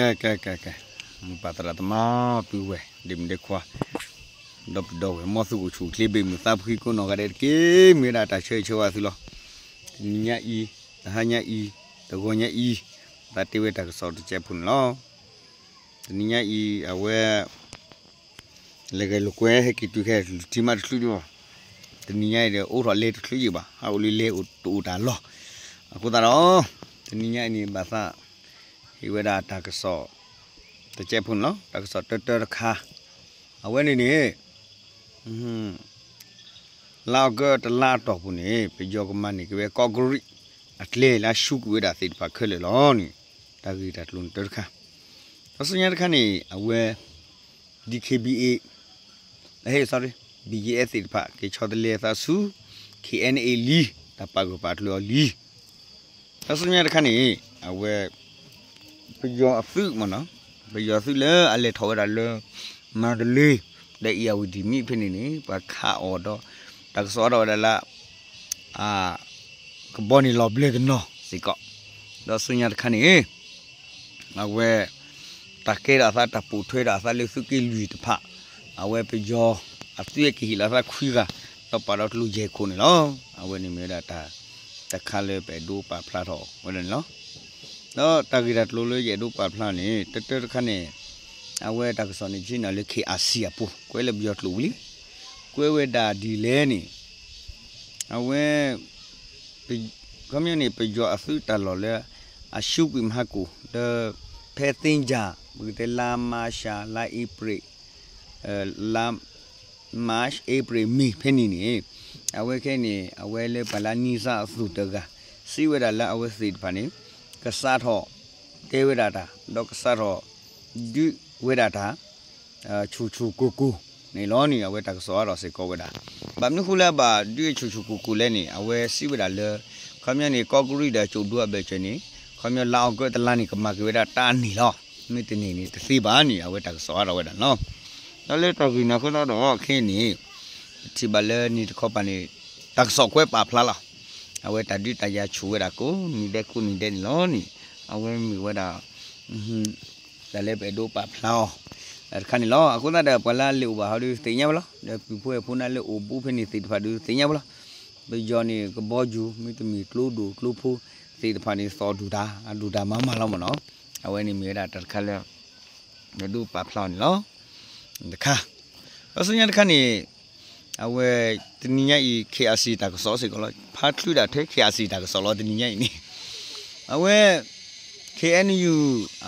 ကဲ ကဲ ကဲ ကဲ, မုၢ်ပၢ်သရၣ်သမါ ပုၢ်ဝဲၢ် ဒ့မုၣ်ဒ့ခွါ ဒီပုၢ်ဒီဝဲၢ် မ်သုအိၣ်ဆူၣ်အိၣ်ချ့ ဘၣ်မုာ်သးဖှံကိးနီၢ်ဂၤဒဲးတက့ၢ်. မ့ၢ်ဝဲဒၣ်တၢ်ဆၢဂ့ၤဆၢဝါသုလီၤ. တနံၤညါအံၤ, တဟါညါအံၤ, တဂီၤညါအံၤ, သးတ့ဝဲတၢ်ကစီၣ်တစဲးဖိန့ၣ်လီၤ. တနံၤညါအံၤ အဝဲ လဲၤဂဲၤလိာ်ကွဲ ဟဲက့ၤတုၤခဲ လုၢ်ထံမးတချုးဒံးဘၣ်. တနံၤညါအံၤဒီး အိၣ်ထီၣ်လဲၤတချုးယံာ်ဘၣ်, ဟးအိၣ်လၢလဲၤအိၣ်တအိၣ်တၢ်လီၢ်. အဃိသတးဒီး တနံၤညါအံၤန့ၣ် ဘၣ်သး ဟ့ၣ်ဝဲဒၣ်တၢ်ကစီၣ် တစဲးဖိန့ၣ်လီၤ. တၢ်ကစီၣ်တၢတၢတခါ, အဝဲန့ၣ်န့ၣ် လါအီကူးတလါအတီၢ်ပူၤန့ၣ် ပယီၤကမၤန့ၢ်က့ၤဝဲကီးကရံး အကျဲလၢအဆူးကွံာ်ဝဲဒၣ်သ့ၣ်တဖၣ်ခဲလၢာ်လီၤန့ၣ် တၢ်ဂ့ၢ်တၢ်ကျိၤန့ၣ်တၢတခါ. ဒီးဆူညါတခါန့ၣ် အဝဲ DKBA, ဟဲ sorry, BGF သ့ၣ်တဖၣ် က့ၤဆီတလဲသးဆူ KNA လံ, တၢ်ပာ်ဂၢၢ်ပာ်ကျၢၤအီၤလံ. ဒီးဆူညါတခါန့ၣ် အဝဲ ပယီၤအသုးမ့ၢ်နီၤ, ပယီၤအသုးလၢအလဲၤထီၣ်ဝဲဒၣ်လၢ မၤတလ့ ဒီးအ့ၣ်ယၣ်ဝတံၣ်မံၤဖဲန့ၣ်န့ၣ် ပှၤခးအီၤဒီး တၢ်ကစီၣ်အါထီၣ်ဝဲဒၣ်လၢ ကဘီန့ၣ်လီၤဘျၢတနီၤစ့ၢ်ကီး. ဒီးဆူညါတခါန့ၣ် အဝဲ တၢ်ကဲထီၣ်အသး တၢ်ပိာ်ထွဲထီၣ်အသးလၢသုးက့လွံၢ်တဖၣ်, အဝဲပယီၤအသုးကဟ့ၣ်လီၤသးခွံဂၤ ဒီးပာ်ဒီးကျိၣ်ယဲၢ်ခိၣ်န့ၣ်လီၤ. အဝဲန့ၣ်မ့ၢ်ဝဲဒၣ်တၢ်တခါလၢပအဲၣ်ဒိးပာ်ဖျါထီၣ်ဝဲဒၣ်န့ၣ်လီၤ. ဒီးတၢ်ဂ့ၢ်တၢ်ကျိၤလၢယအဲၣ်ဒိးပာ်ဖျါန့ၣ် တၢတၢတခါန့ၣ် အဝဲတၢ်ကစီၣ်န့ၣ် ဆ့ၣ်နီၤလၢ KIC အပူၤ ကွဲးလၢပယီၤကျိာ်ပူၤလံ. ကွဲးဝဲဒၣ်ဒ်လဲၣ်န့ၣ် အဝဲ ခီပညီန့ၣ် ပယီၤအသုးတၢ်လီၢ်လၢ အဆူးကွံာ်မဟါကိၣ် လၢ ဖဲသ့ၣ်ကၠၢ် ပကတဲလါမၢ်ၡး လါအ့ဖြ့ၣ် လါ March April May ဖဲန့ၣ်န့ၣ် အဝဲခဲအံၤန့ၣ် အဝဲလၢပှၤလၢအနံၣ်စၢ်အသုးတဂၤ စံးဝဲဒၣ်လၢအဝဲသ့ၣ်တဖၣ်န့ၣ် ကစးထီၣ်တဲဝဲဒၣ်တၢ် ဒီးကစးထီၣ်ဒုးဝဲဒၣ်တၢ် ဆူၣ်ဆူၣ်ကိၢ်ကိၢ်န့ၣ်လီၤန့ၣ် အဝဲတၢ်ကစီၣ်အါထီၣ်စ့ၢ်ကီးဝဲဒၣ်. ဘၣ်မနုၤဃိလၢအဘၣ်ဒုးဆူၣ်ဆူၣ်ကိၢ်ကိၢ်လဲၣ်န့ၣ် အဝဲစံးဝဲဒၣ်လၢ ခီပညီန့ၣ် ကီးကရံးဒီးကၠိၣ်ဒိအဘၢၣ်စၢၤန့ၣ် ခီပညီလါအီကူးတလါန့ၣ် ကမၤက့ၤဝဲဒၣ်တၢ်န့ၣ်လီၤ. မ့ၢ်တန့ၢ်န့ၣ်တသ့ဘၣ်န့ၣ် အဝဲတၢ်ကစီၣ်အါထီၣ်ဝဲဒၣ်န့ၣ်လီၤ. ဒီးလၢတၢ်ဂ့ၢ်န့ၣ်အဃိသတးဒီး ခဲအံၤန့ၣ် ပထံၣ်ဘၣ်လၢနံၣ်တခီပၤန့ၣ် တၢ်ကစီၣ်ကွဲးပာ်ဖျါလီၤ. အဝဲတၢ်ဒုးတၢ်ယၤဆူၣ်ဝဲဒၣ်ကိးနံၤဒဲးကိးနံၤဒဲးန့ၣ်လီၤန့ၣ် အဝဲမ့ၢ်ဝဲဒၣ် တၢ်လၢပအဲၣ်ဒိးပာ်ဖျါအီၤ တခါန့ၣ်လီၤ. အဃိသတးဒီး ပှၤလၢအလဲၤအိၣ်ဘၣ်ဟီဒုးသ့ၣ်ညါဝဲလီၤ. ဒီးပုၢ်ဖိဝဲၢ်ဖိန့ၣ်လၢအိၣ်ဘူးဖဲန့ၣ်သ့ၣ်တဖၣ်ဒုးသ့ၣ်ညါဝဲလီၤ. ပယီၤန့ၣ် ကဘီယူၤ မ့တမ့ၢ်ကျိဒိၣ်ကျိဖိသ့ၣ်တဖၣ်န့ၣ် သီၣ်ဒူၣ်တၢ် အဒူၣ်တၢ်မၤမၤလီၤမ့ၢ်နီၤ. အဝဲန့ၣ်မ့ၢ်ဝဲဒၣ်တၢ်တခါလၢ ပအဲၣ်ဒိးပာ်ဖျါအီၤန့ၣ်လီၤ. တခါ ဒီးဆူညါတခါန့ၣ် အဝဲ တနံၤညါအံၤ KIC တၢ်ကစီၣ်စ့ၢ်ကီးလီၤ. ဖးချုးဒၣ်ထဲ KIC တၢ်ကစီၣ်လီၤ တနံၤညါအံၤန့ၣ် အဝဲ KNU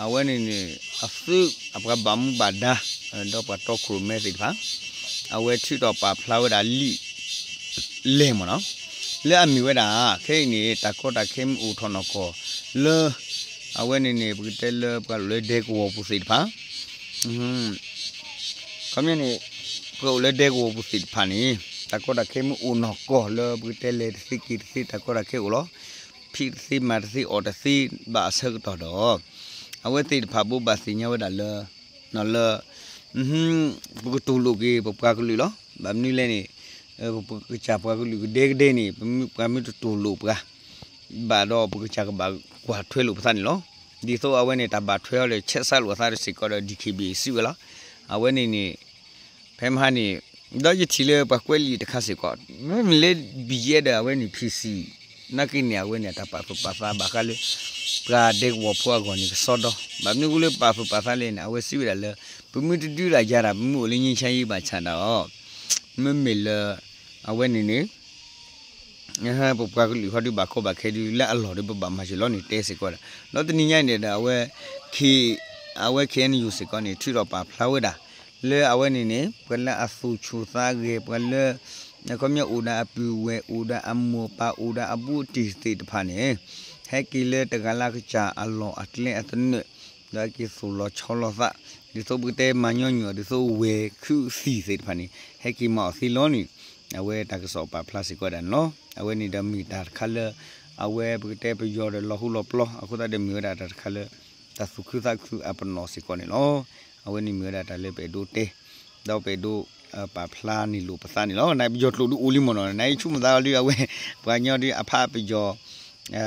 အဝဲန့ၣ်န့ၣ် အသုးအပှၤဘၣ်မူဘၣ်ဒါ ဒီးပှၤတီခိၣ်ရိၣ်မဲသ့ၣ်တဖၣ် အဝဲထုးထီၣ်ပာ်ဖျါဝဲဒၣ်လံာ်လဲၢ်မ့ၢ်နီၤ လၢအမ့ၢ်ဝဲဒၣ် ခဲအံၤန့ၣ် တၢ်ကီတၢ်ခဲမ့ၢ်အိၣ်ထီၣ်နီၢ်ကီၢ်လၢ အဝဲန့ၣ်န့ၣ် ပကတဲလၢပှၤအိၣ်လၢဒဲကဝီၤပူၤသ့ၣ်တဖၣ် ခီပညီန့ၣ် ပှၤအိၣ်လၢဒဲကဝီၤပူၤသ့ၣ်တဖၣ်န့ၣ် တၢ်ကီတၢ်ခဲမ့ၢ်အိၣ်နီၢ်ကီၢ်လၢပကတဲလဲၤတသ့က့ၤတသ့ တၢ်ကီတၢ်ခဲအိၣ်လီၤ. ဖံးတသ့မၤတသ့အီၣ်တသ့ဘၣ်အဆၢကတီၢ်ဒီး အဝဲသ့ၣ်တဖၣ်ဘိးဘၣ်သ့ၣ်ညါဝဲဒၣ်လၢ လၢ ပကတူၢ်လိာ်က့ၤပပှၤကလုာ်လီၤ. ဘၣ်မနုၤလဲၣ်န့ၣ် ပကစၢ်ပှၤကလုာ်ကဒဲကဒဲန့ၣ် ပှၤမ့ၢ်တတူၢ်လိာ်ပှၤ ဘၣ်ဒီးပကစၢ်ကဘၣ်ကွၢ်ထွဲလိာ်ပသးန့ၣ်လီၤ. ဒ်သိးအဝဲန့ၣ် တၢ်ဘၣ်ထွဲအီၤဒီး ဆဲးစးလိာ်အသးစ့ၢ်ကီးဒီး DKBA စံးဝဲလီၤ. အဝဲန့ၣ်န့ၣ် ဖဲမဟါန့ၣ် ဒီးယထံၣ်လၢပှၤကွဲးလံာ်တခါစ့ၢ်ကီး မ့မ့ၢ်လၢ BGF ဒီးအဝဲန့ၣ် PC နာ်က့န့ၣ် အဝဲန့ၣ် တၢ်ပာ်သူၣ်ပာ်သးဘၣ်ဃးလၢ ပှၤဒဲကဝီၤဖိအဂီၢ်န့ၣ် ကစီဒီ ဘၣ်မနုၤအဃိလၢပာ်သူၣ်ပာ်သးလဲၣ်န့ၣ် အဝဲစံးဝဲဒၣ်လၢ ပမ့ၢ်တဒုးတၢ်ယၤတၢ် ပမ့ၢ်အိၣ်လၢ ငြိမ်းချမ်းရေး ဘၣ်ဆၣ်ဒီး မ့မ့ၢ်လၢ အဝဲန့ၣ်န့ၣ် ပပှၤကလုာ်ဟီဒုးဘၣ်ကီဘၣ်ခဲဒုး လၢအလီၢ်ဒီးပဘၣ်မၤစၢၤလီၤန့ၣ် တဲစ့ၢ်ကီးဒၣ်. ဒီးတနံၤညါအံၤန့ၣ်ဒီး အဝဲ အဝဲ KNU စ့ၢ်ကီးန့ၣ် ထုးထီၣ်ပာ်ဖျါဝဲဒၣ် လၢအဝဲန့ၣ်န့ၣ် ပှၤလၢအသူၣ်ဆူၣ်သးဂဲၤ ပှၤလၢ ခီပညီအိၣ်ဒီးအပုၢ်ဝဲၢ် အိၣ်ဒီးအမိၢ်ပၢ် အိၣ်ဒီးအဘူးအတံၢ်သ့ၣ်တဖၣ်န့ၣ် ဟဲက့ၤလၢတဂၤလၢ်ကစၢ်အလီၢ်အကျဲအသနၢၣ် ဒီးဟဲက့ၤသူၣ်လီၤဆီလီၤသး ဒ်သိးပကတဲမၤညီနုၢ်အီၤ ဒ်သိးဝဲၤခုးသံၣ်သ့ၣ်တဖၣ်န့ၣ် ဟဲက့ၤမၤအီၤသ့လီၤန့ၣ် အဝဲတၢ်ကစီၣ်ပာ်ဖျါစ့ၢ်ကီးဒၣ်န့ၣ်လီၤ. အဝဲန့ၣ်ဒီးမ့ၢ်တၢ်တခါလၢ အဝဲပကတဲပယီၤဒီးလီၤဟူလီၤပျီ အဃိသတးဒီးမ့ၢ်ဝဲဒၣ်တၢ်တခါလၢ တၢ်သူၣ်ခုသးခုအပနီၣ်စ့ၢ်ကီးန့ၣ်လီၤ. အဝဲန့ၣ်မ့ၢ်ဝဲဒၣ်တၢ်လၢပအဲၣ်ဒိးတဲ ဒီးပအဲၣ်ဒိး ပာ်ဖျါန့ၢ်လိာ်ပသးန့ၣ်လီၤ. နပယီၤကျိာ်ဒုးအိၣ်လံမ့ၢ်နီၤ နအံၤဆူၣ်မသးအီၤဒုး အဝဲ ပှၤကညီဒုးအဖးပယီၤ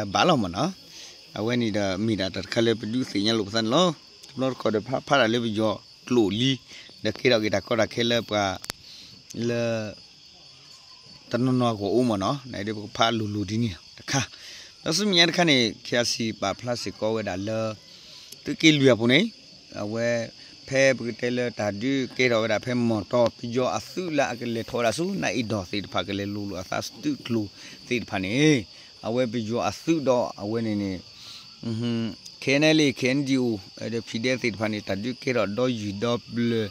ဘၣ်လီၤမ့ၢ်နီၤ. အဝဲန့ၣ်ဒီးမ့ၢ်ဒၣ်တၢ်တခါလၢပဒုးသ့ၣ်ညါလိာ်ပသးန့ၣ်လီၤ. ဘျီတခီဒီးဖးဖးတၢ်လၢပယီၤကျိာ်လံ, ဒီးကဲထီၣ်က့ၤတၢ်ကီတၢ်ခဲလၢပှၤ လၢ တနီၤနီၤအဂီၢ်အိၣ်မ့ၢ်နီၤ, နဒ်ပကဖးလိၤလိၤဒ်န့ၣ်တခါ, ဒီးဆူမဲာ်ညါတခါန့ၣ် ခ့ၣ်အၣ်စံၣ် ပာ်ဖျါစ့ၢ်ကီးဝဲဒၣ်လၢ သုးက့လွံၢ်အပူၤန့ၣ်, အဝဲ ဖဲပကတဲလၢတၢ်ဒုးကဲထီၣ်ဝဲဒၣ်ဖဲမီၢ်တီၢ် ပယီၤအသုးလၢအကလဲၤထီၣ်ဝဲဒၣ်ဆူ နၢ်အ့ၣ်ဒိၣ်သ့ၣ်တဖၣ် ကလဲၤလိၤလိာ်အသးသုးကျိၤသ့ၣ်တဖၣ်န့ၣ်, အဝဲပယီၤအသုးဒီးအဝဲန့ၣ်န့ၣ် KNLA, KNDO, ဒီး PDF သ့ၣ်တဖၣ်န့ၣ် တၢ်ဒုးကဲထီၣ်ဒီယုၢ်ဒီပျၢၤ,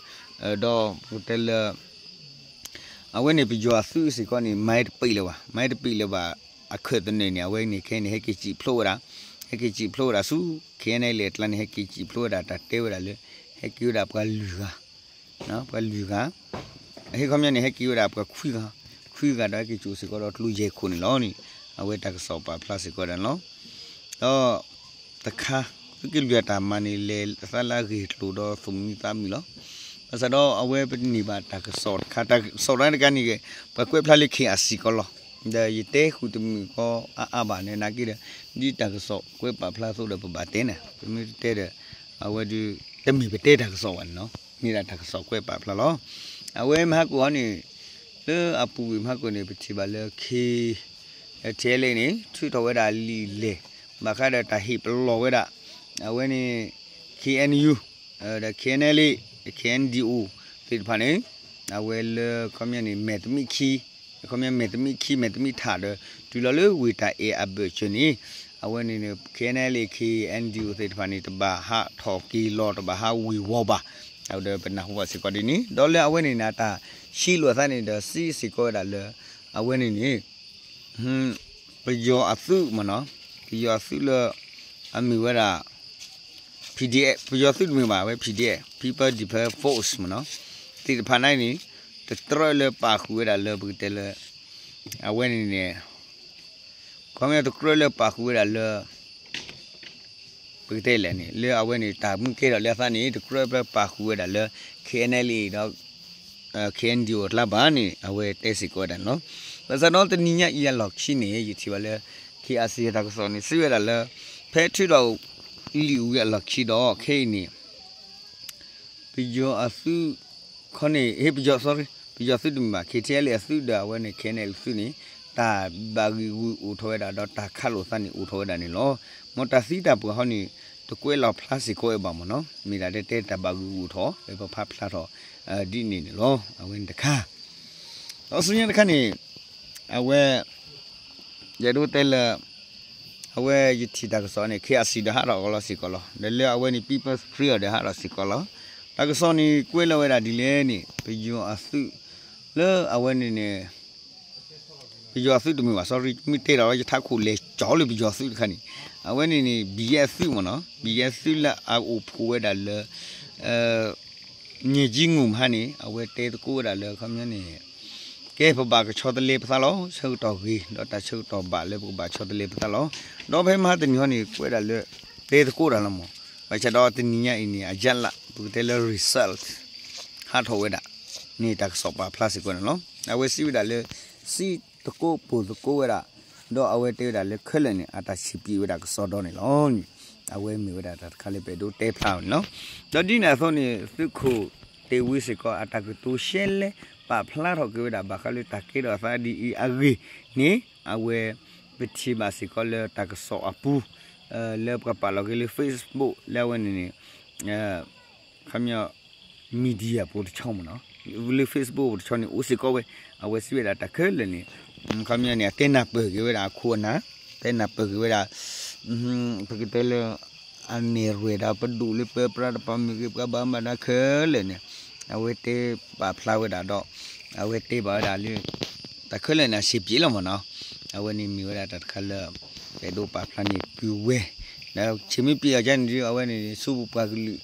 ဒီးပကတဲလၢ အဝဲန့ၣ်ပယီၤအသုးစ့ၢ်ကီးန့ၣ် မၤတပံာ်လၢၤဘၣ်, မၤတပံာ်လၢၤဘၣ်, အခၢးသနၢၣ်န့ၣ် အဝဲန့ၣ်ခဲအံၤန့ၣ် ဟဲက့ၤစံၣ်ဖျိးဝဲဒၣ်, ဟဲက့ၤစံၣ်ဖျိးဝဲဒၣ်ဆူ KNLA အကျါန့ၣ် ဟဲက့ၤစံၣ်ဖျိးဝဲဒၣ် တၢ်တဲဝဲဒၣ်လၢ ဟဲက့ၤဝဲဒၣ်ပှၤလွံၢ်ဂၤ, ပှၤလွံၢ်ဂၤ အဟ့ၣ်ခီပညီန့ၣ် ဟဲက့ၤဝဲဒၣ်ပှၤခွံဂၤ, ခွံဂၤဒီးဟဲက့ၤစိာ်စ့ၢ်ကီးဒီးကျိယဲၢ်ခိၣ်န့ၣ်လီၤန့ၣ်, အဝဲတၢ်ကစီၣ်ပာ်ဖျါစ့ၢ်ကီးဒၣ်န့ၣ်လီၤ. ဒီး တခါ သုးက့လွံၢ်အတၢ်မၤန့ၣ် လဲၤသးလၢအဂ့ၢ်ကျိၤဒီးသူၣ်မံသးမုာ်လီၤ. ဘၣ်ဆၣ်ဒီးအဝဲပန့ၢ်ဘၣ်တၢ်ကစီၣ်တခါ, တၢ်ကစီၣ်တခါန့ၣ် ပှၤကွဲးဖျါလၢ ခ့ၣ်အၣ်စံၣ် ကီးလီၤ. ဒီးယတဲဃုာ်တမုာ်ဃီအါအါဘၣ်န့ၣ် နာ်က့ဒီး ဒ်တၢ်ကစီၣ်ကွဲးပာ်ဖျါအသိးဒီးပဘၣ်တဲန့ၣ်, ပမ့ၢ်တတဲဒီး အဝဲဒုး တမ့ၢ်ပတဲတၢ်ကစီၣ်ဘၣ်န့ၣ်လီၤ. မ့ၢ်ဒၣ်တၢ်ကစီၣ်ကွဲးပာ်ဖျါလီၤ. အဝဲမဟါကိၣ်ဟီန့ၣ် လၢအပူၤကွံာ်မဟါကိၣ်န့ၣ် ပထံၣ်ဘၣ်လၢ ခ့ၣ် ထံလဲၣ်န့ၣ် ထုးထီၣ်ဝဲဒၣ်လံာ်လဲၢ် ဘၣ်ဃးဒီးတၢ်ဟ့ၣ်ပလီၢ်ဝဲဒၣ် အဝဲန့ၣ် ခ့ၣ်အဲၣ်ယူၣ် ဒီး ခ့ၣ်အဲၣ်အဲၣ်လ် ခ့ၣ်အဲၣ်ယူၣ် သ့ၣ်တဖၣ်န့ၣ် အဝဲလၢခီပညီန့ၣ် မဲာ်တမံၣ်ခံ ခီပညီမဲာ်တမံၣ်ခံ မဲာ်တမံၣ်ထးဒီး တုၤလီၤလၢဝ့ၢ်တၢ်အဲၣ်အဘၢၣ်စၢၤန့ၣ် အဝဲန့ၣ်န့ၣ် ခ့ၣ်အဲၣ်အဲၣ်လ် ခ့ၣ်အဲၣ်ယူၣ် သ့ၣ်တဖၣ်န့ၣ် တဘၣ်ဟးထီၣ်က့ၤလီၤ တဘၣ်ဟးဝ့ၤဝီၤဘၣ်. အဝဲဒီးပနၢ်ဟူဘၣ်စ့ၢ်ကီးဒ်န့ၣ် ဒီးလၢအဝဲန့ၣ်န့ၣ် အတၢ်ဟံးလိာ်အသးန့ၣ်ဒီး စံးစ့ၢ်ကီးဝဲဒၣ်လၢ အဝဲန့ၣ်န့ၣ် ပယီၤအသုးမ့ၢ်နီၤ, ပယီၤအသုးလၢ အမ့ၢ်ဝဲဒၣ် PDF, ပယီၤသုးတမ့ၢ်ဘၣ် အဝဲ PDF, People Defense Force မ့ၢ်နီၤ, သ့ၣ်တဖၣ်န့ၣ်န့ၣ် တကြၢးလၢပာ်ဃုာ်ဝဲဒၣ်လၢပကတဲလၢ အဝဲန့ၣ်န့ၣ် ခီပညီတကြၢးလၢပာ်ဃုာ်ဝဲဒၣ်လၢ ပကတဲလဲၣ်န့ၣ် လၢအဝဲန့ၣ် တၢ်မုၢ်ကဲထီၣ်လၢအသးန့ၣ် တကြၢးလၢပာ်ဃုာ်ဝဲဒၣ်လၢ ခ့ၣ်အဲၣ်အဲၣ်လ်ဒီး ခ့ၣ်အဲၣ်ယူၣ် အကျါဘၣ်န့ၣ် အဝဲတဲစ့ၢ်ကီးဝဲဒၣ်န့ၣ်လီၤ. ဘၣ်ဆၣ်ဒီးတနံၤညါအံၤအလီၢ်ခံန့ၣ် ယထံၣ်ဘၣ်လၢ ခ့ၣ်အၣ်စံၣ် အတၢ်ကစီၣ်န့ၣ် စံးဝဲဒၣ်လၢ ဖဲထုးထီၣ်လံာ်ဝံၤအလီၢ်ခံဒီး ခဲအံၤန့ၣ် ပယီၤအသုး ခီန့ၣ် ဟ့ၣ် ပယီၤ sorry ပယီၤသုးတမ့ၢ်ဘၣ် ခ့ၣ်ထံအဲၣ်လၢအသုးဒီးအဝဲန့ၣ် ခ့ၣ်အဲၣ်လၢအသုးန့ၣ် တၢ်ဘၣ်ဂံာ်ဂူာ်အိၣ်ထီၣ်ဝဲဒၣ်ဒီးတၢ်ခးလိာ်သးန့ၣ်အိၣ်ထီၣ်ဝဲဒၣ်န့ၣ်လီၤ. မ်တၢ်သံတၢ်ပှၢ်ဟီန့ၣ် တကွဲးလီၤဖျါစ့ၢ်ကီးဝဲဘၣ်မ့ၢ်နီၤ မ့ၢ်ဒၣ်တဲတဲတၢ်ဘၣ်ဂံာ်ဂူာ်အိၣ်ထီၣ် လၢပဖးဖျါထီၣ် ဒ်န့ၣ်န့ၣ်လီၤ. အဝဲန့ၣ်တခါ ဒီးဆူညါတခါန့ၣ် အဝဲ ယအဲၣ်ဒိးတဲလၢ အဝဲယထံၣ်တၢ်ကစီၣ်န့ၣ် ခ့ၣ်အၣ်စံၣ် ဒီးဟးထီၣ်ကလီၤစ့ၢ်ကီးလီၤ. ဒီးလၢအဝဲန့ၣ် People's Spring ဒီးဟးထီၣ်စ့ၢ်ကီးလီၤ. တၢ်ကစီၣ်န့ၣ်ကွဲးလီၤဝဲဒၣ်ဒ်လဲၣ်န့ၣ် ပယီၤအသုး လၢအဝဲန့ၣ်န့ၣ် ပယီၤအသုးတမ့ၢ်ဘၣ် sorry မ့ၢ်တဲဒီး ယထးခိၣ်လဲၤကၠီလၢပယီၤသုးတခါန့ၣ် အဝဲန့ၣ်န့ၣ် ဘံယဲသုးမ့ၢ်နီၤ ဘံယဲသုးလၢအအိၣ်ဖှိၣ်ဝဲဒၣ်လၢ မၠဲၣ်ကၠံငူၣ်မဟါန့ၣ် အဝဲတဲသကိးဝဲဒၣ်လၢခီပညီန့ၣ် ကဲပဘၣ်ကဆီတလဲပသးလီၤ ဆၢကတီၢ်ဂ့ၤ ဒီးတၢ်ဆၢကတီၢ်ဘၣ်လၢပကဘၣ်ဆီတလဲပသးလီၤ. ဒီးဖဲမဟါတနံၤဟီန့ၣ် ကွဲးဒၣ်လၢ တဲသကိးတၢ်လီၤမး ဘၣ်ဆၣ်ဒီးတနံၤညါအံၤန့ၣ် အရလး ပကတဲလၢ result ဟးထီၣ်ဝဲဒၣ် န့ၣ်တၢ်ကစီၣ်ပာ်ဖျါစ့ၢ်ကီးန့ၣ်လီၤ. အဝဲစံးဝဲဒၣ်လၢ စံးသကိးပိာ်သကိးဝဲဒၣ် ဒီးအဝဲတဲဝဲဒၣ်လၢခဲလၢာ်န့ၣ် အတၢ်ဆံးပျံးဝဲဒၣ်ကစီဒီန့ၣ်လီၤ. အဝဲမ့ၢ်ဝဲဒၣ်တၢ်တခါလၢပအဲၣ်ဒိးတဲဖျါအီၤန့ၣ်လီၤ. ဒီးဒ်န့ၣ်အသိးန့ၣ် သုးခိၣ်တ့ၢ်ဝံစ့ၢ်ကီး အတၢ်ကတိၤရှဲလဲ ပာ်ဖျါထီၣ်က့ၤဝဲဒၣ် ဘၣ်ဃးလၢတၢ်ကဲထီၣ်အသးဒ်အံၤအဂ့ၢ်န့ၣ် အဝဲ ပထံၣ်ဘၣ်စ့ၢ်ကီးလၢတၢ်ကစီၣ်အပူၤ လၢပကပာ်လီၤက့ၤလၢ Facebook လၢအဝဲန့ၣ်န့ၣ် ခီပညီ media ပူၤတဆီမ့ၢ်နီၤ လၢ Facebook ပူၤတဆီန့ၣ် အိၣ်စ့ၢ်ကီးဝဲ အဝဲစံးဝဲဒၣ်တၢ်ခဲလၢာ်န့ၣ် ခီပညီန့ၣ် အတဲနၢ်ပၢၢ်က့ၤဝဲဒၣ်အခိၣ်အနၢ် တဲနၢ်ပၢၢ်က့ၤဝဲဒၣ် ပကတဲလၢ အန့ၣ်ရွဲၣ်ဒီးပဒိၣ်လၢပၢပြးတပၤမ့ၢ်ဂ့ၤ ပှၤဘၣ်မူဘၣ်ဒါခဲလၢာ်န့ၣ် အဝဲတဲပာ်ဖျါဝဲဒၣ်ဒီး အဝဲတဲဘၣ်ဝဲဒၣ်လၢ တၢ်ခဲလၢာ်န့ၣ် အဆံးပျံးလီၤမ့ၢ်နီၤ အဝဲန့ၣ်မ့ၢ်ဝဲဒၣ်တၢ်တခါလၢ ပအဲၣ်ဒိးပာ်ဖျါန့ၣ်ပုၢ်ဝဲၢ် ဒီးဆံးမ့ၢ်ပျံးအီၤကန့ၣ်ဒီး အဝဲန့ၣ် ဆူပပှၤကလုာ်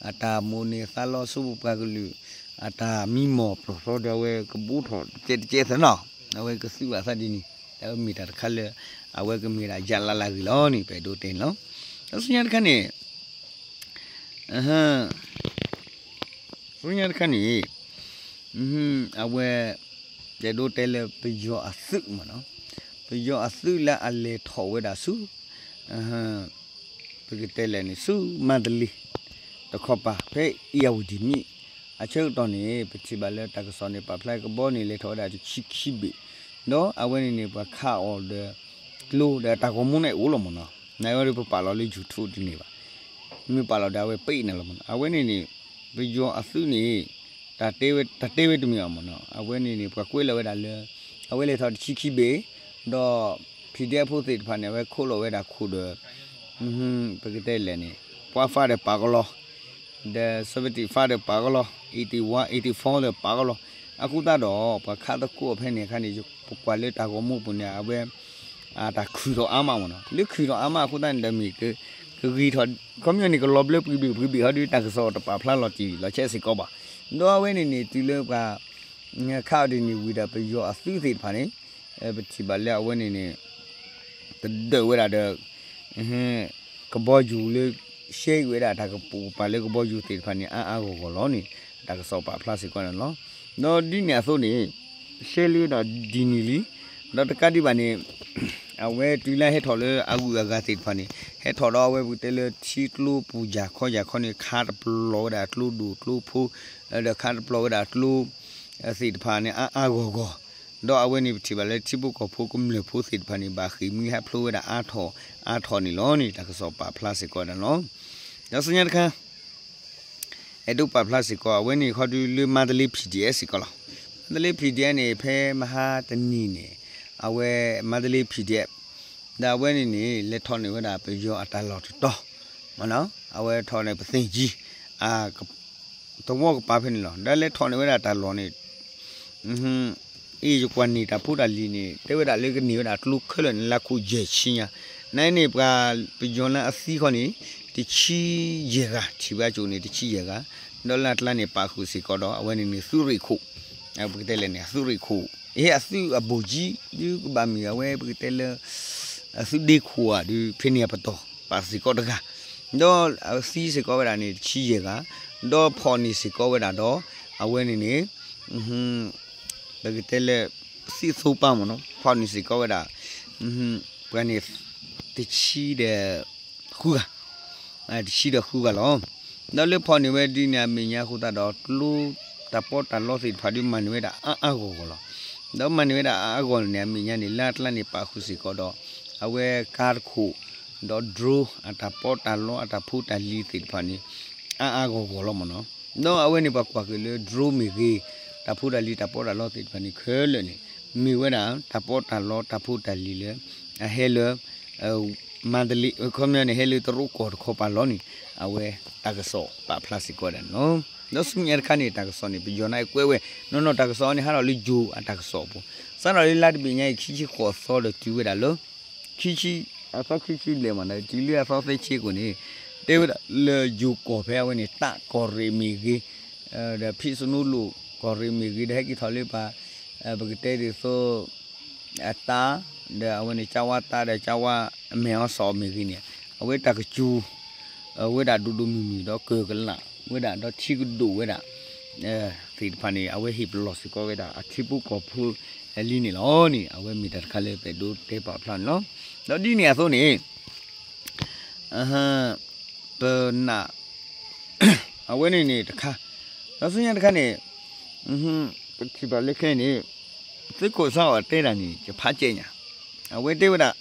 အတၢ်မိၣ်န့ၢ်သးလီ ဆူပပှၤကလုာ် အတၢ်မံမီၢ်ပျီၢ်သီဒီး အဝဲကဘူးထီၣ်တကဲးတကဲးသၢနီၤ အဝဲကသုးဘၣ်သးဒ်န့ၣ် အဝဲမ့ၢ်တၢ်တခါလၢ အဝဲကမ့ၢ်ဒၣ်ယၤလၢ်လၢ်ဂ့ၤလီၤန့ၣ် ပအဲၣ်ဒိးတဲန့ၣ်လီၤ. ဒီးဆူညါတခါန့ၣ် ဆူညါတခါန့ၣ် အဝဲ ယအဲၣ်ဒိးတဲလၢပယီၤအသုးမ့ၢ်နီၤ ပယီၤအသုးလၢအလဲၤထီၣ်ဝဲဒၣ်ဆူ ပကတဲလဲၣ်န့ၣ် ဆူမါတလ့ တခီပၤ ဖဲအ့ၣ်ယၣ်ဝတံၣ်မံၣ် အဆၢကတီၢ်န့ၣ် ပထံၣ်ဘၣ်လၢတၢ်ကစီၣ်န့ၣ် ပာ်ဖျါကဘီန့ၣ် လဲၤထီၣ်ဝဲဒၣ်တဆံခံဘ့ၣ်, ဒီးအဝဲန့ၣ်န့ၣ် ပှၤခးအီၤဒီး ကျိ ဒီးတၢ်ဂီၤမူန့ၣ်အိၣ်လီၤမ့ၢ်နီၤ, နဝဲဒီးပပာ်လီၤလၢ YouTube တန့ၢ်ဘၣ်, မ့ၢ်ပာ်လီၤဒီးအဝဲပ့ၣ်န့ၣ်လီၤမ့ၢ်နီၤ, အဝဲန့ၣ်န့ၣ် ပယီၤအသုးန့ၣ် တၢ်တဲဝဲ တၢ်တဲဝဲတမ့ၢ်အီၤမ့ၢ်နီၤ, အဝဲန့ၣ်န့ၣ် ပှၤကွဲးလီၤဝဲဒၣ်လၢ အဝဲလဲၤထီၣ်တဆံခံဘ့ၣ်, ဒီး PDF ဖိသ့ၣ်တဖၣ်န့ၣ် အဝဲခိးလီၤဝဲဒၣ်ခိၣ်ဒီး ပကတဲလဲၣ်န့ၣ် ပှၤဖးဒီးပာ်ကလီၤ, ဒီး seventy-five ဒီးပာ်ကလီၤ, eighty-one eighty-four ဒီးပာ်ကလီၤ, အဃိသတးဒီး ပှၤခးသကိးအီၤဖဲန့ၣ်အခါန့ၣ် ပကွၢ်လၢတၢ်ဂီၤမူအပူၤန့ၣ် အဝဲ တၢ်ခုၣ်ထီၣ်အါမးမ့ၢ်နီၤ, လၢခုၣ်ထီၣ်အါမးအဃိသတးန့ၣ်ဒီးမ့ၢ် ကဂ့ၤထီၣ် ခီပညီန့ၣ် ကလီၤဘျၢပှဲၤဘ့ၣ်ပှဲၤဘ့ၣ်ဟီဒီး တၢ်ကစီၣ်တပာ်ဖျါလီၤတံၢ်လီၤဆဲးစ့ၢ်ကီးဘၣ်, ဒီးအဝဲန့ၣ်န့ၣ် တုၤလၢပှၤ ခးအီၤဒ်န့ၣ်ဝံၤဒီး ပယီၤအသုးသ့ၣ်တဖၣ်န့ၣ် ပထံၣ်ဘၣ်လၢအဝဲန့ၣ်န့ၣ် တဒၢးဝဲဒၣ်ဒီး ကဘီယူၤလၢ ရှဲက့ၤဝဲဒၣ်တၢ်ကပိာ်ကပၤလၢကဘီယူၤသ့ၣ်တဖၣ်န့ၣ် အါအါဂီၢ်ဂီၢ်လီၤန့ၣ် တၢ်ကစီၣ်ပာ်ဖျါစ့ၢ်ကီးန့ၣ်လီၤ. ဒီးဒ်န့ၣ်အသိးန့ၣ် ရှဲလၢဒၣ်ဒ်န့ၣ်လံ, ဒီးတကးဒံးဘၣ်န့ၣ် အဝဲတုၤလၢဟဲထီၣ်လၢအဂုၤအဂၤသ့ၣ်တဖၣ်န့ၣ် ဟဲထီၣ်ဒီးအဝဲပကတဲလၢထံကျိပူၤယၤခီယၤခီန့ၣ် ခးတပျီၤဝဲဒၣ်ကျိဒိၣ်ကျိဖိ ဒီးခးတပျီၤဝဲဒၣ်ကျိ သ့ၣ်တဖၣ်န့ၣ် အါအါဂီၢ်ဂီၢ်, ဒီးအဝဲန့ၣ်ပထံၣ်ဘၣ်လၢထံဖိကီၢ်ဖိကမျၢၢ်ဖိသ့ၣ်တဖၣ်န့ၣ် ဘၣ်ဃ့ၢ်မှံဟးဖျိးဝဲဒၣ်အါထီၣ်အါထီၣ်န့ၣ်လီၤန့ၣ် တၢ်ကစီၣ်ပာ်ဖျါစ့ၢ်ကီးဒၣ်လီၤ. ဒီးဆူညါတခါ အဲၣ်ဒိးပာ်ဖျါစ့ၢ်ကီး အဝဲန့ၣ်ခီဒုလၢမါတလ့ PDF စ့ၢ်ကီးလီၤ. မါတလ့ PDF န့ၣ် ဖဲမဟါတနံၤန့ၣ် အဝဲမါတလ့ PDF ဒီးအဝဲန့ၣ်န့ၣ် လဲၤထီၣ်န့ၢ်ဝဲဒၣ်ပယီၤအတၢ်လီၢ်တတီၤ မ့ၢ်နီၤ, အဝဲထီၣ်န့ၢ်ပသ့ၣ်ကံ အ သဝီကပၤဖဲန့ၣ်လီၤ. ဒီးလဲၤထီၣ်န့ၢ်ဝဲဒၣ်တၢ်လီၢ်န့ၣ် အ့ၣ် ယကွၢ်န့ၢ်တၢ်ဖိတၢ်လံၤန့ၣ် တဲဝဲဒၣ်လၢကန့ၢ်ဝဲဒၣ်ကျိခဲလၢာ်န့ၣ် လၢခိၣ်ယဲၢ်ဆံညါ, နန့ၣ်ပှၤပယီၤလၢအသံဃီန့ၣ် တဆံယဲၢ်ဂၤ ထံၣ်ဝဲအစိၤန့ၣ် တဆံယဲၢ်ဂၤ, ဒီးလၢအကျါန့ၣ် ပာ်ဃုာ်စ့ၢ်ကီးဒီး အဝဲန့ၣ်န့ၣ် သုးရ့ၣ်ခိၣ်, ပကတဲလဲၣ်န့ၣ် သုးရ့ၣ်ခိၣ်, အ့ၣ် အသုးအဘိၣ်ကံ ဒုကဘၣ်မ့ၢ်အဝဲပကတဲလၢ အသုးဒ့ခိၣ်ဧါ ဒုဖဲန့ၣ်အပတီၢ် ပာ်စ့ၢ်ကီးတဂၤ, ဒီးအသံစ့ၢ်ကီးဝဲဒၣ်န့ၣ် တဆံယဲၢ်ဂၤ, ဒီးဖီၣ်န့ၢ်စ့ၢ်ကီးဝဲဒၣ်ဒီး အဝဲန့ၣ်န့ၣ် ပကတဲလၢ သံၣ်သိပၢ်မ့ၢ်နီၤ ဖီၣ်န့ၢ်စ့ၢ်ကီးဝဲဒၣ် ပှၤန့ၣ် တဆံဒီး ဃုဂၤ, တဆံဒီးဃုဂၤလီၤ. ဒီးလၢဖီၣ်န့ၢ်ဝဲဒ်န့ၣ်အမဲာ်ညါအဃိသတးဒီး ကျိ တၢ်ပီးတၢ်လီသ့ၣ်တဖၣ်ဒုးမၤန့ၢ်ဝဲဒၣ်အါအါဂီၢ်ဂီၢ်လီၤ. ဒီးမၤန့ၢ်ဝဲဒၣ်အါအါဂီၢ်န့ၣ် အမဲာ်ညါန့ၣ် လၢအကျါန့ၣ်ပာ်ဃုာ်စ့ၢ်ကီးဒီး အဝဲကါတခိၣ် ဒီး drone အတၢ်ပီးတၢ်လီအတၢ်ဖိတၢ်လံၤသ့ၣ်တဖၣ်န့ၣ် အါအါဂီၢ်ဂီၢ်လီၤမ့ၢ်နီၤ. ဒီးအဝဲန့ၣ်ပှၤကွၢ်က့ၤလၢ drone မ့ၢ်ဂ့ၤ, တၢ်ဖိတၢ်လံၤတၢ်ပီးတၢ်လီသ့ၣ်တဖၣ်န့ၣ် ခဲလၢာ်န့ၣ် မ့ၢ်ဝဲဒၣ်တၢ်ပီးတၢ်လီတၢ်ဖိတၢ်လံၤလၢ အဟဲလၢ မန္တလေး ခီပညီန့ၣ် ဟဲလၢတရူးကီၢ်တခီပၤလီၤန့ၣ် အဝဲတၢ်ကစီၣ်ပာ်ဖျါစ့ၢ်ကီးဒၣ်န့ၣ်လီၤ. ဒီးဆူညါတခါန့ၣ် တၢ်ကစီၣ်န့ၣ် ပယီၤန့ၣ်ကွဲးဝဲ နီၢ်နီၢ်တၢ်ကစီၣ်န့ၣ် ဟးထီၣ်လၢယိၤအတၢ်ကစီၣ်အပူၤ, စးထီၣ်လၢလါတဘ့ၣ်ညါအံၤ ခံဆံဃိးသီဒီးတုၤဝဲဒၣ်လၢ ခံဆံ အသီခံဆံဘျဲၣ်မး တုၤလၢအသီသၢဆံအကိာ်န့ၣ် တဲဝဲဒၣ်လၢယိၤကီၢ်ဖဲအဝဲန့ၣ် တၢးကီၢ်ရ့ၣ်မ့ၢ်ဂ့ၤ ဒီးဖံးစနူလိၣ်ကီၢ်ရ့ၣ်မ့ၢ်ဂ့ၤ ဒီးဟဲက့ၤထီၣ်လၢပှၤ ပကတဲဒ်သိး အတၢး ဒီးအဝဲန့ၣ် ကၠါဝါတၢး ဒီးကၠါဝါအမဲာ်အီစီၣ်မ့ၢ်ဂ့ၤန့ၣ် အဝဲတၢ်ကစူၤ ဝဲဒၣ်ဒိၣ်ဒိၣ်မုၢ်မုၢ်ဒီးကၢၢ်ကလာ်ဝဲဒၣ် ဒီးထံကဒိၣ်ဝဲဒၣ် သ့ၣ်တဖၣ်န့ၣ် အဝဲဟ့ၣ်ပလီၢ်စ့ၢ်ကီးဝဲဒၣ် အထံဖိကီၢ်ဖိအလံန့ၣ်လီၤန့ၣ် အဝဲမ့ၢ်တၢ်တခါလၢပအဲၣ်ဒိးတဲပာ်ဖျါန့ၣ်လီၤ. ဒီးဒ်န့ၣ်အသိးန့ၣ် ပနာ် အဝဲန့ၣ်န့ၣ်တခါ ဒီးဆူညါတခါန့ၣ် ပထံၣ်ဘၣ်လၢခဲအံၤန့ၣ် သုးခိၣ်စးထီၣ်တဲတၢ်န့ၣ် ယဖးကဲညါ အဝဲတဲဝဲဒၣ်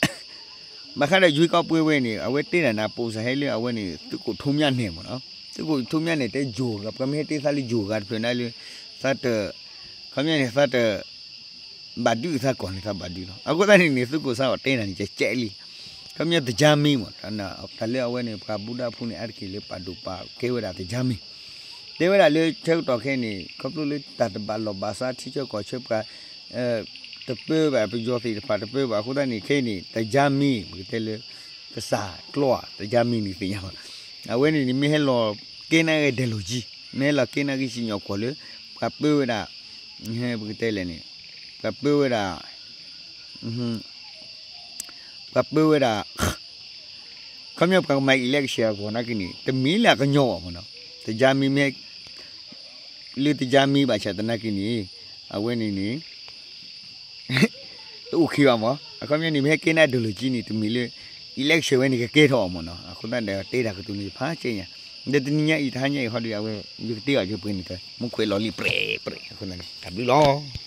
ဘၣ်ဃးဒီးယွံကီးပှဲၤဝဲန့ၣ် အဝဲတဲတၢ်န့ၣ် ပိာ်စၢ်ဟဲလၢအဝဲန့ၣ် သုးခိၣ်ထူမၠၣ်နဲၣ်မ့ၢ်နီၤ သုးခိၣ်ထူမၠၣ်နဲၣ်တဲယိၤဂၤ ပှၤမ့ၢ်ဟဲတဲသးလၢယိၤဂၤတဖျၢၣ်န့ၣ်လၢ သးတ ခီပညီန့ၣ် သးတ ဘၣ်ဒုးသးကီၢ်န့ၣ် သးဘၣ်ဒုးလီၤ. အဃိသတးန့ၣ်န့ၣ် သုးခိၣ်စးထီၣ်တဲတၢ်န့ၣ် ကကဲလံ ခီပညီသကြားမင်းမ့ၢ် တၢ်လၢအဝဲန့ၣ် ပှၤဘူၣ်ဒၣ်ဖိန့ၣ် အါတက့ၢ်လၢပာ်ဒိၣ်ပာ်ကဲဝဲဒၣ်သကြားမင်း တဲဝဲဒၣ်လၢဆၢကတီၢ်ခဲအံၤန့ၣ် ခီဖျိလၢတၢ်တဘၣ်လီၢ်ဘၣ်စးထံဆၢကီၢ်ဆၢပှၤ တပၢဘၣ် ပယီၤသ့ၣ်တဖၣ်တပၢဘၣ် အဃိသတးန့ၣ် ခဲအံၤန့ၣ် သကြားမင်း ပကတဲလၢ ကစၢ်ကျီဧါ သကြားမင်းန့ၣ်သ့ၣ်ညါဘၣ် အဝဲန့ၣ်န့ၣ် မ့ၢ်ဟဲလီၤကဲနာ်က့ၤဒဲးလိာ်ကံ မ့ၢ်ဟဲလီၤကဲနာ်က့ၤစံၣ်ညီၣ်ကွီၢ်လၢ ပှၤပၢဝဲဒၣ် ပကတဲလဲၣ်န့ၣ် ပှၤပၢဝဲဒၣ် ပှၤပၢဝဲဒၣ် ခီပညီပှၤကမၤ election အဂီၢ်နာ်က့န့ၣ် တမ့ၢ်လၢအကညီဘၣ်မ့ၢ်နီၤ သကြားမင်းမ့ၢ် လၢသကြားမင်းဘၣ်ဆၣ်သနာ်က့န့ၣ် အဝဲန့ၣ်န့ၣ် တအိၣ်ခံဘၣ်မ့ၢ် အခီပညီန့ၣ် မ့ၢ်ဟဲကဲနာ်ဒိၣ်လိာ်ကံန့ၣ် တမ့ၢ်လၢ election ဝဲန့ၣ်ကကဲထီၣ်အီၤမ့ၢ်နီၤ အဃိသတးဒီးတဲတၢ်ကတိၤန့ၣ်ဖးကဲညါ ဒီးတနံၤညါအံၤ တဟါညါအံၤဟီဒီး အဝဲ ယကတ့အီၤယပှ့ၤန့ၣ် မူခွဲးလီၤလံ ပြဲးပြဲး အဃိန့ၣ် တၢ်ဘျုးလီၤ.